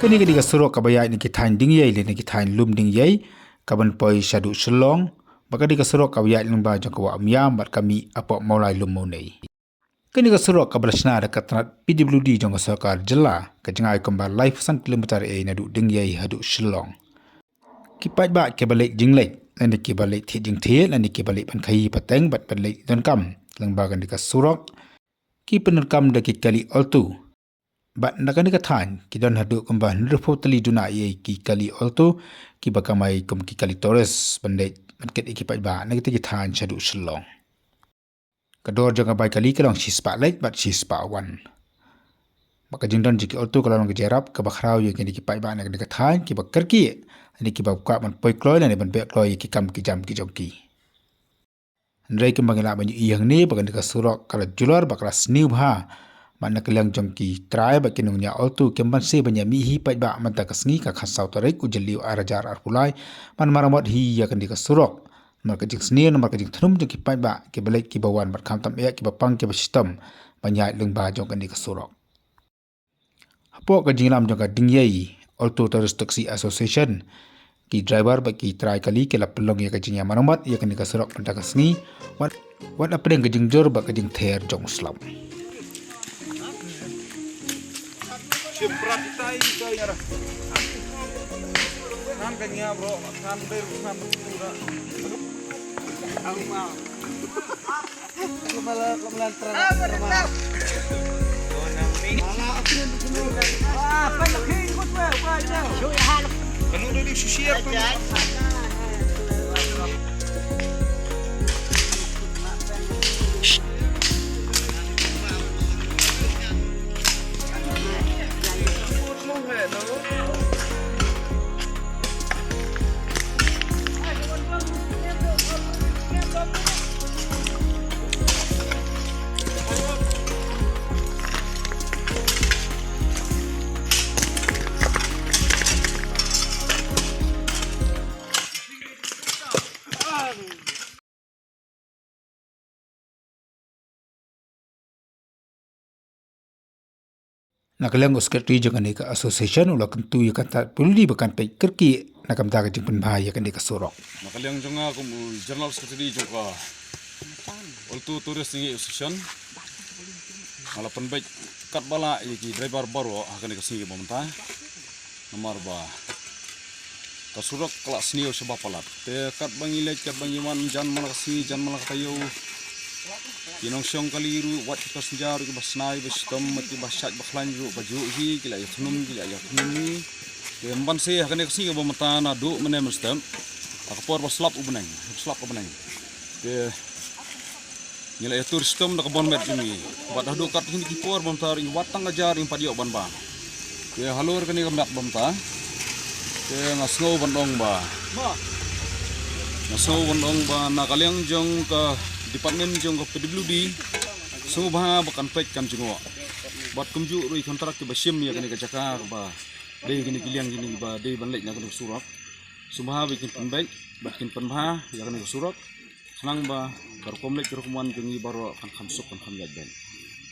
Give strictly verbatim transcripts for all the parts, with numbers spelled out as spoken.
Kane ka dei ka surok kaba ïaid na ki thaiñ Dingïei lane ki thaiñ Lumdingiei, kaban poi shaduh Shillong, bad ka dei ka surok kaba ïaid lyngba jong ka Wah Umiam bad ka mih hapoh Mawlai Lum Mawnei. Kane ka surok kaba la shna da ka tnat P W D jong ka sorkar jylla, ka jngai kumba laiphew san kilometer ei naduh Dingïei haduh Shillong. Ki paidbah kiba leit jingleit, lane kiba leit thied jingthied, lane kiba leit ban khaii pateng bad ban leit donkam lyngba kane ka surok, ki pyndonkam da ki kali Alto. Bad na kane ka thaiñ ki don haduh kumba hynriewphew tylli duna ei ki kali Alto, kiba kamai kum ki kali tourist ban leit ban kit ïa ki paidbah na kita ki thaiñ shaduh Shillong. Ka dor jong ka bai kali ka long shispah leit bad shispah wan. Bad ka jingdon jong ki Alto ka la long ka jingïarap kaba khraw ïa kine ki paidbah na kane ka thaiñ, kiba kyrkieh, lane kiba kwah ban poi kloi lane ban beh kloi ïa ki kam ki jam ki jong ki. Hynrei kumba ngi lah ban ïohi hangne ba kane ka surok ka la julor bad ka la sniew bha. Bad na ka liang jong ki trai bad ki nongñiah Alto, kim banse ban ïa mih hi paidbah mynta ka sngi ka khatsaw tarik u Jylliew ar hajar arphew lai ban maramot hi ïa kane ka surok. Namar ka jingsniew, namar ka jingthnum jong ki paidbah kiba leit kiba wan bad khamtam eh kiba pang kiba shitom ban ïaid lyngba jong kane ka surok. Hapoh ka jingïalam jong ka Dingïei Alto Tourist Taxi Association, ki driver bad ki trai kali ki la pynlong ïa ka jingïamaramot ïa kane ka surok mynta ka sngi, wat, wat hapdeng ka jingjur bad ka jingther jong u slap. Na ka liang u secretary jong kane ka association u la kyntu ïa ka tnat P W D ba kan peit kyrkieh na ka bynta ka jingpynbha ïa kane ka surok. Na ka liang jong nga kum u general secretary jong ka Alto Tourist Association, nga la pynbeit katba lah ïa ki driver baroh ha kane ka sngi ba mynta. Namar ba ka surok ka la sniew shibun palat. Te katba ngi leit, katba ngi wan, jan man la ka sngi, jan man la ka taïew, ki nongshong kali ruh, wat ki passenger ruh, kiba shna ba shitom, wat kiba shait ba khlaiñ ruh, ka juh hi, ki la ïathnum, ki la ïathnum hi. Te ym banse ha kane ka sngi kaba mynta naduh mynne mynstep, ha ka por ba slap u bneng, slap ka bneng. Te ngi la ïatur shitom da ka bor met jong ngi. Bad haduh katne ki por ba mynta ruh ngi wad tang ka jar, ngim pat ïoh ban bam. Te halor kane ka met ba mynta, te nga sngew ban ong ba, nga sngew ban ong ba na ka liang jong ka department jong ka P W D, sngewbha ba kan peit kan jngoh. Bad kumjuh ruh ki kontrak kiba shim ïa kane ka jaka ba dei kine ki liang kine ba dei ban leit na kane ka surok, sngewbha ba kin pynbeit bad kin pynbha ïa kane ka surok. Khnang ba ka rukom leit ka rukom wan jong ngi baroh kan kham suk, kan kham ïaid beit.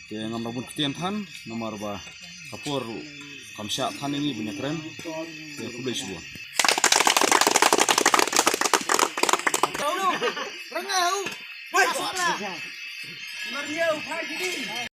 Te ngam da bun ktien than namar ba ka por ruh kam shah than ïa ngi ban ïakren. Te khublei shibun.